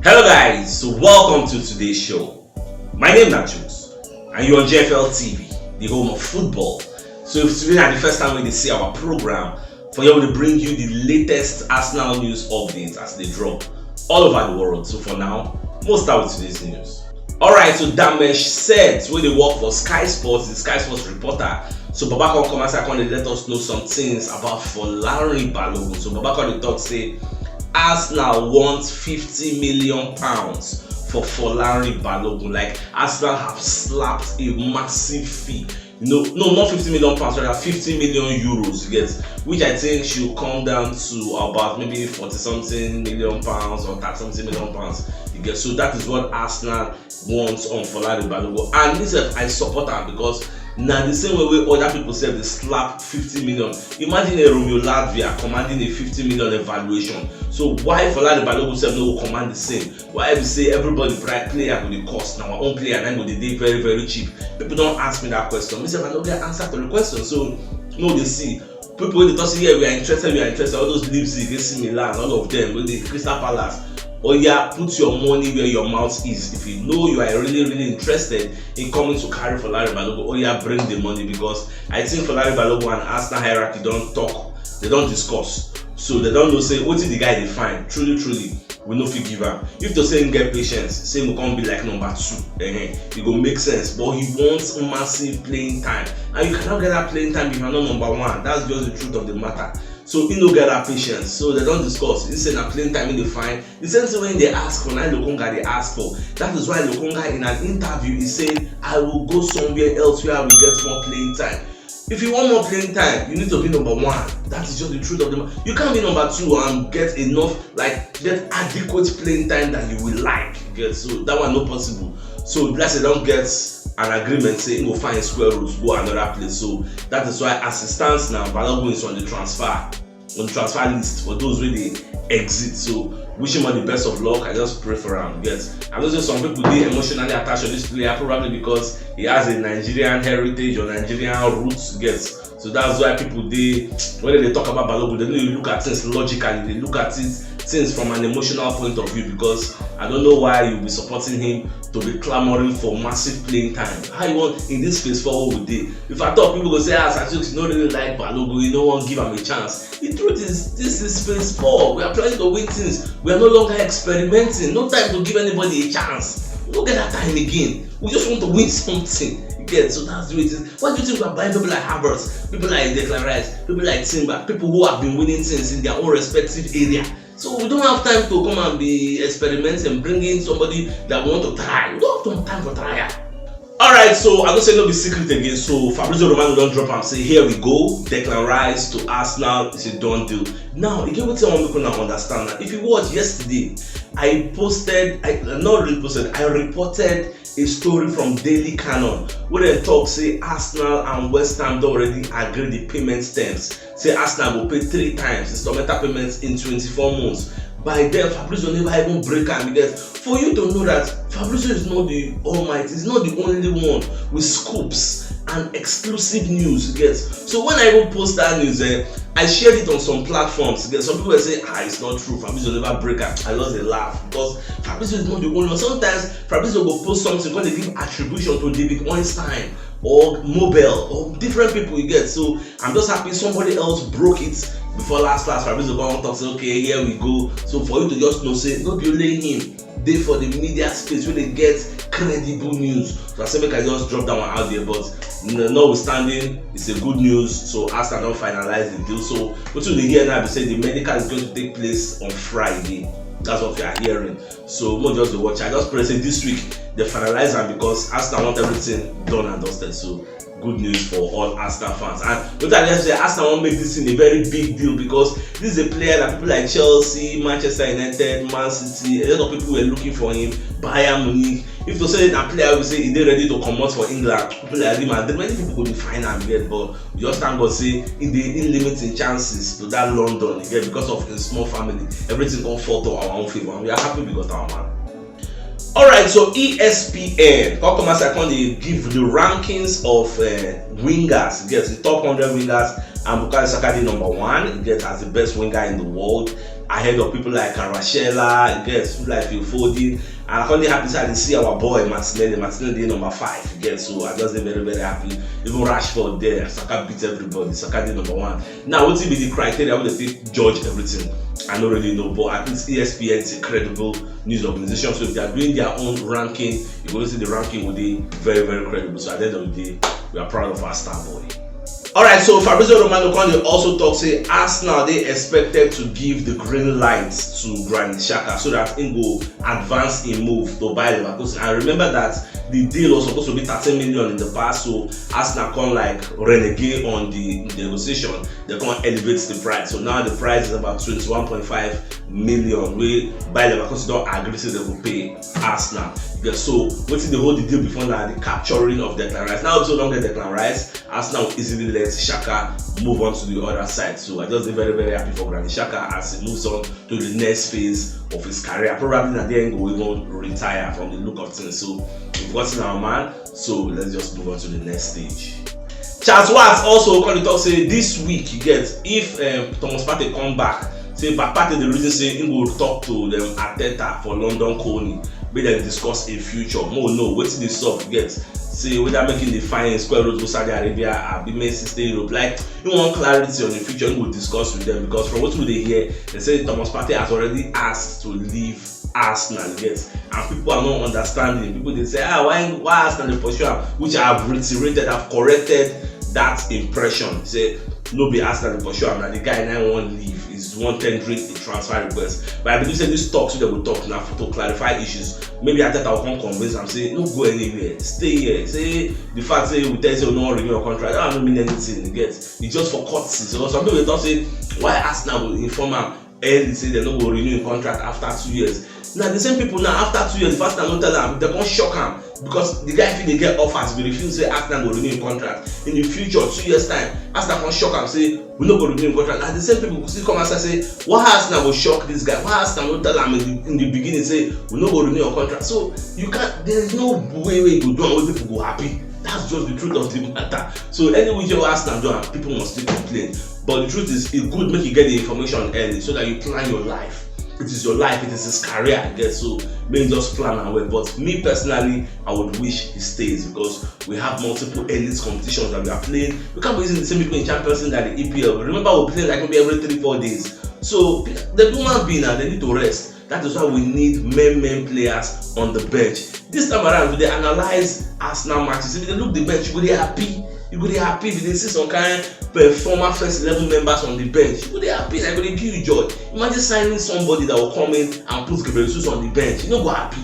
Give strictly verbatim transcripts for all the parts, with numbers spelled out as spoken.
Hello guys, so welcome to today's show. My name na Jules and you're on G F L T V, the home of football. So if today na the first time wey you dey see our program, for here we dey bring you the latest Arsenal news updates as they drop all over the world. So for now, we'll start with today's news. Alright, so Damesh Seth, wey dey work for Sky Sports, the Sky Sports reporter, so Baba come come outside come dey let us know some things about Folarin Balogun. So Baba come dey talk say Arsenal want fifty million pounds for Folarin Balogun. Like, Arsenal have slapped a massive fee. No, no, not fifty million pounds, rather fifty million euros, you get, which I think should come down to about maybe forty something million pounds or thirty something million pounds, you get. So that is what Arsenal wants on Folarin Balogun. And me sef, I support am because na the same way wey other people sef dey slap fifty million. Imagine a Romeo Lavia commanding a fifty million evaluation. So why Folarin Balogun sef no go command the same? Why be say everybody pri- player go dey cost? Na our own player na go dey dey very, very cheap. People don ask me that question. Me sef, I no get answer to the question. So no dey see people wey dey talk say, "Yeah, we are interested, we are interested." All those Leipzig, A C Milan, all of them, wey dey Crystal Palace. Oya, put your money where your mouth is. If you know you are really, really interested in coming to carry Folarin Balogun, oya, bring the money, because I think Folarin Balogun and Arsenal hierarchy don talk, they don discuss. So they don know say wetin the guy dey find, truly, truly, we no fit give am. If to say him get patience, say him go come be like number two, eh, e go make sense. But he wants massive playing time, and you cannot get that playing time if you are not number one. That's just the truth of the matter. So he no get that patience. So they don discuss. He say na playing time he dey find. The same thing wey he dey ask for, na Lokonga dey ask for. That is why Lokonga, in an interview, he say, "I will go somewhere else where I will get more playing time." If you want more playing time, you need to be number one. That is just the truth of the matter. You can't be number two and get enough, like, get adequate playing time that you will like. You get, so that one no possible. So blessed don get an agreement say he go find square root, go another place. So that is why, as it stands now, Balogun is on the transfer, on the transfer list for those wey dey exit. So wish him all the best of luck. I just pray for am. Yes, I know say some people dey emotionally attached to this player, probably because he has a Nigerian heritage or Nigerian roots. Yes, so that's why people dey, when they talk about Balogun, they no dey look at things logically. They look at it things from an emotional point of view, because I don't know why you be supporting him to be clamoring for massive playing time. How you want in this phase four we dey? If I talk, people go say, "Ah, Sir Jukes, you no really like Balogun, you no wan give am a chance." The truth is, this is phase four. We are trying to win things. We are no longer experimenting. No time to give anybody a chance. We no get that time again. We just want to win something. You get? So that's the way it is. Why do you think we are buying people like Havertz, people like Declan Rice, people like Timber, people who have been winning things in their own respective area? So we don't have time to come and be experimenting, bringing somebody that we want to try. We don't have time for trial. Alright, so I go say no be secret again. So Fabrizio Romano don drop am say, "Here we go, Declan Rice to Arsenal is a done deal." Now, e get wetin I wan make una understand. Now, if you watch yesterday, I posted, I not really posted, I reported a story from Daily Canon wey dem talk say Arsenal and West Ham don already agree the payment terms. Say Arsenal go pay three times instrumental payments in twenty-four months. By then, Fabrizio never even break am. You get? For you to know that Fabrizio is not the almighty, he's not the only one with scoops and exclusive news. You get? So when I even post that news, eh, I shared it on some platforms. You get? Some people were saying, "Ah, it's not true. Fabrizio never break am." I just dey laugh because Fabrizio is not the only one. Sometimes Fabrizio go post something, go dey give attribution to David Ornstein or Mobile or different people, you get. So I'm just happy somebody else broke it before last last. Fabrizio come talk say, "Okay, here we go." So for you to just know say no be only him dey for the media space wey dey get credible news. So I say make I just drop that one out there, but n- notwithstanding, it's a good news. So Arsenal don finalize the deal. So wetin we dey hear now be say the medical is going to take place on Friday. That's what we are hearing. So mo just dey watch. I just pray say this week they finalize am because Arsenal want everything done and dusted. So good news for all Arsenal fans. And wetin I just say, Arsenal wan make this thing a very big deal because this is a player that people like Chelsea, Manchester United, Man City, a lot of people were looking for him. Bayern Munich. If to say na player we say he dey ready to comot for England, people like Real Madrid, many people go dey find am yet, but we just thank God say he dey, he limit him chances to that London again because of his small family. Everything come fall to our own favour, and we are happy because our man. Alright, so E S P N come come outside come dey give the rankings of uh, wingers. Yes, the top hundred wingers, and Bukayo Saka dey number one. He get as the best winger in the world. ahead of people like Kvaratskhelia, you get, people like Phil Foden. And I come dey happy say I dey see our boy Martinelli. Martinelli dey number five, you get. So I just dey very, very happy. Even Rashford there, Saka beat everybody. Saka dey number one. Now, wetin be the criteria wey dem take judge everything? I no really know, but at least E S P N is a credible news organization. So if they are doing their own ranking, you go see the ranking will be very, very credible. So at the end of the day, we are proud of our star boy. Alright, so Fabrizio Romano come dey also talk say Arsenal dey expected to give the green light to Granit Xhaka so that he go advance in move to buy Leverkusen. And remember that the deal was supposed to be thirteen million in the past, so Arsenal come like renegade on the negotiation. They come elevate the price. So now the price is about twenty-one point five million wey Bayer Leverkusen don agree say they go pay Arsenal. Because so wetin dey hold the deal before na the capturing of Declan Rice. Now, so don get Declan Rice, Arsenal will easily let Xhaka move on to the other side. So I just dey very, very happy for Granit Xhaka as he moves on to the next phase of his career. Probably na there he go even retire from the look of things. So we've gotten our man. So let's just move on to the next stage. Charles Watts also come dey talk say this week, you get, if um, Thomas Partey come back, say Partey dey reason say he go talk to them Arteta for London Coney, make dem discuss a future. Mo know wetin dey sup, you get, say whether make he dey find square road go Saudi Arabia, abi make he stay Europe. Like, he want clarity on the future, he go discuss with them, because from wetin we dey hear, they say Thomas Partey has already asked to leave Arsenal, you get, and people are not understanding. People dey say, ah, why, why Arsenal dey pursue am? Which I have reiterated, I've corrected that impression. Say no be Arsenal dey pursue am, na the guy na wan leave. Is one tendering a transfer request. But I believe say this talk wey dem go talk na to clarify issues. Maybe Arteta will come convince am say no go anywhere, stay here. Say the fact say we tell you say we no wan renew your contract, that one no mean anything, you get. It's just for courtesy. So some people dey talk say why Arsenal go inform am early say dem no go renew im contract after two years. Na the same people now, after two years, if Arsenal no tell am, dem come shock am, because the guy fit dey get offers, but refuse say Arsenal go renew im contract in the future, two years time. Arsenal come shock am say we no go renew im contract. Na the same people go still come outside say, why Arsenal go shock this guy? Why Arsenal no tell am in the, in the beginning say we no go renew your contract? So you can't, there is no way wey you go do am wey people go happy. That's just the truth of the matter. So any which way Arsenal do am, people must still complain. But the truth is, e good make you get the information early so that you plan your life. It is your life, it is his career, I guess. So make you just plan am well. But me personally, I would wish he stays, because we have multiple elite competitions that we are playing. We can't be using the same people in Champions League and the E P L. Remember, we play like maybe every three, four days. So the human being, and they need to rest. That is why we need main, main players on the bench. This time around, we dey analyze Arsenal matches. If you dey look the bench, you go dey happy. You go dey happy if you dey see some kind of former first eleven members on the bench. You go dey happy, like, go dey give you joy. Imagine signing somebody that will come in and put Gabriel Jesus on the bench. You no go happy.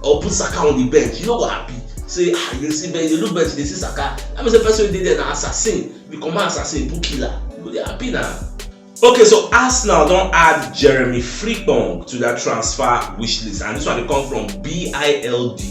Or put Saka on the bench. You no go happy. Say, ah, you see bench, you look bench, you dey see Saka. That means the person wey dey there na assassin. Become an assassin, put killer. You go dey happy now. Okay, so Arsenal don add Jeremy Frimpong to their transfer wish list, and this one dey come from B I L D,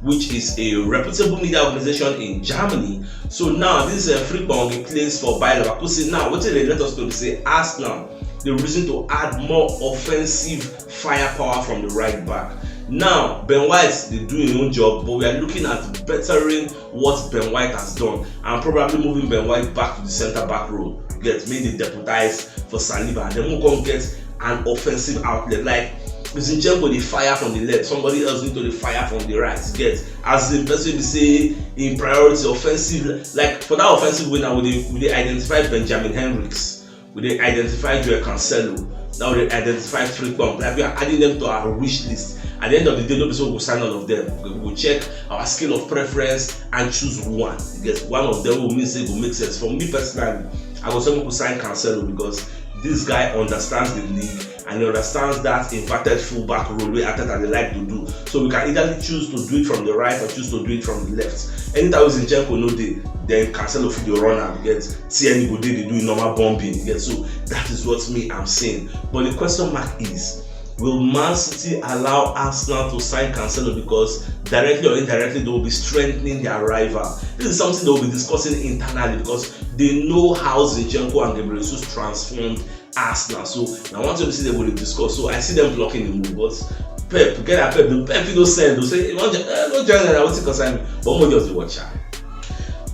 which is a reputable media organization in Germany. So now this uh, Frimpong, he plays for Bayer Leverkusen. Now, wetin dey let us know be say Arsenal dey reason to add more offensive firepower from the right back. Now, Ben White dey do him own job, but we are looking at bettering what Ben White has done and probably moving Ben White back to the centre back role. Get me, dey deputize for Saliba, and then we come get an offensive outlet. Like, Zinchenko dey fire from the left, somebody else need to dey fire from the right. Get, as the person be say, in priority offensive, like, for that offensive wing now, we dey, we dey identify Benjamin Henrichs, we dey identify Joao Cancelo, now we dey identify Frimpong. Like, we are adding them to our wish list. At the end of the day, no be say we go sign all of them. We go check our scale of preference and choose one. Yes, one of them will mean say e go make sense. For me personally, I go say make we sign Cancelo, because this guy understands the league and he understands that inverted fullback role wey Arteta dey like to do. So we can either choose to do it from the right or choose to do it from the left. Anytime wey Zinchenko no dey, then Cancelo fit dey run am, you get, see any go dey, dey do normal bombing, you get. So that is what me I'm saying. But the question mark is, will Man City allow Arsenal to sign Cancelo? Because directly or indirectly, they will be strengthening their rival. This is something they will be discussing internally, because they know how Zinchenko and Gabriel Jesus transformed Arsenal. So na one thing we see dem go dey discuss. So I see them blocking the move, but Pep, get that Pep, the Pep, you know, send, they say, you want to, uh, no join that, what's it concern me? But we just dey watch am.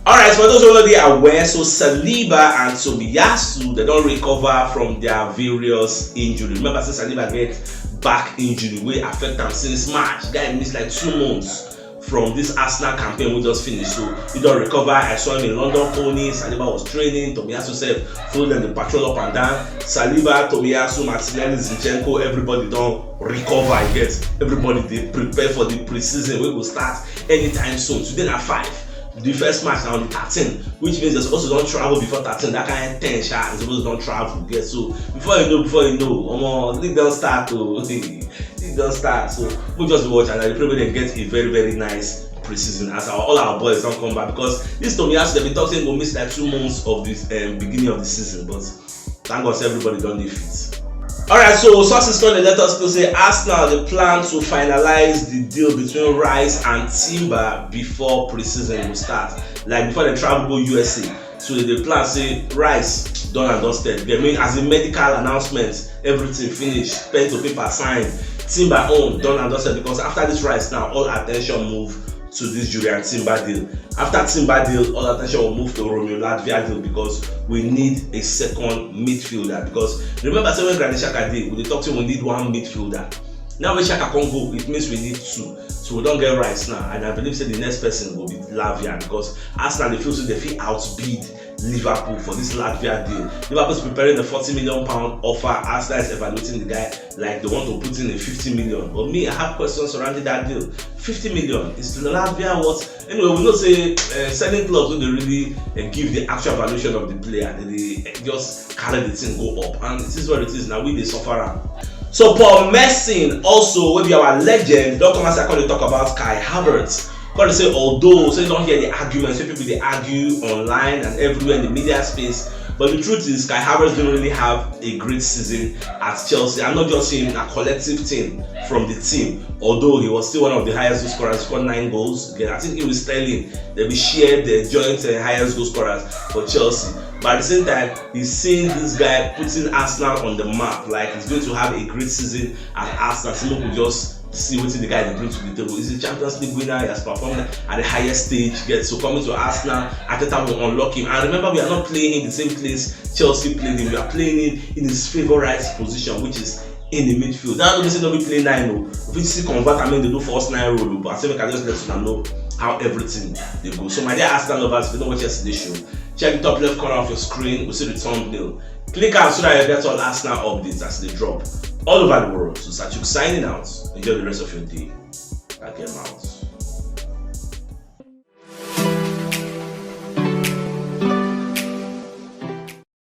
Alright, for those who no dey aware, so Saliba and Tomiyasu, they don recover from their various injury. Remember say Saliba get back injury wey affect am since March. Guy miss like two months from this Arsenal campaign wey just finish. So he don recover. I saw him in London pony. Saliba was training. Tomiyasu sef follow dem dey patrol up and down. Saliba, Tomiyasu, Martinelli, Zinchenko, everybody don recover. You get, everybody dey prepare for the pre-season wey go start anytime soon. Today na five. The first match na on the thirteen, which means dem suppose to don travel before thirteen. That kind ten sha, dem suppose to don travel. Yes, so before you know, before you know, omo, league don start o. League don start. So we just dey watch and I dey pray make dem get a very, very nice pre-season as our, all our boys don come back, because this Tomiyasu, dem bin talk say he go miss like two months of the um, beginning of the season, but thank God say everybody don dey fit. Alright, so sources come dey let us know say Arsenal dey plan to finalize the deal between Rice and Timber before pre-season go start, like before dem travel go U S A. So dem dey plan say Rice done and dusted. Dem mean as in medical announcement, everything finish, pen to paper sign. Timber own done and dusted, because after this Rice now, all attention move to this Jurrien Timber deal. After Timber deal, all attention will move to Romeo Lavia deal, because we need a second midfielder. Because remember say when Granit Xhaka dey, we dey talk say we need one midfielder. Now when Xhaka come go, it means we need two. So we don get Rice now, and I believe say the next person go be Lavia, because Arsenal dey feel say dem fit outbid Liverpool for this Lavia deal. Liverpool is preparing a forty million pound offer. Arsenal is evaluating the guy like they want to put in a fifty million. But me, I have questions surrounding that deal. Fifty million, is Lavia worth? Anyway, we know say uh, selling clubs no dey really uh, give the actual valuation of the player. Dem dey uh, just carry the thing go up, and it is what it is. Now we dey suffer am. So Paul Merson also, wey be our legend, don come outside come dey talk about Kai Havertz. Come dey say, although say you don hear the argument, say people dey argue online and everywhere in the media space, but the truth is Kai Havertz didn't really have a great season at Chelsea. And not just him, a collective team from the team. Although he was still one of the highest goal scorers, scored nine goals. Again, I think he was Sterling. They be shared the joint uh, highest goal scorers for Chelsea. But at the same time, he's seeing this guy putting Arsenal on the map. Like, he's going to have a great season at Arsenal. So we could just see what the guy dey bring to the table. He's a Champions League winner. He has performed at the highest stage. Yet, so coming to Arsenal, Arteta will unlock him. And remember, we are not playing in the same place Chelsea played him. We are playing him in his favorite position, which is in the midfield. That doesn't say don't be play nine. Oh. If we see convert, I mean, they do first nine role, but I say we can just let you know how everything they go. So, my dear Arsenal lovers, if you don't watch yesterday show, check the top left corner of your screen. We see the thumbnail. Click am so that you get all Arsenal updates as they drop all over the world. So, Sachuk signing out. Enjoy the rest of your day. I get out.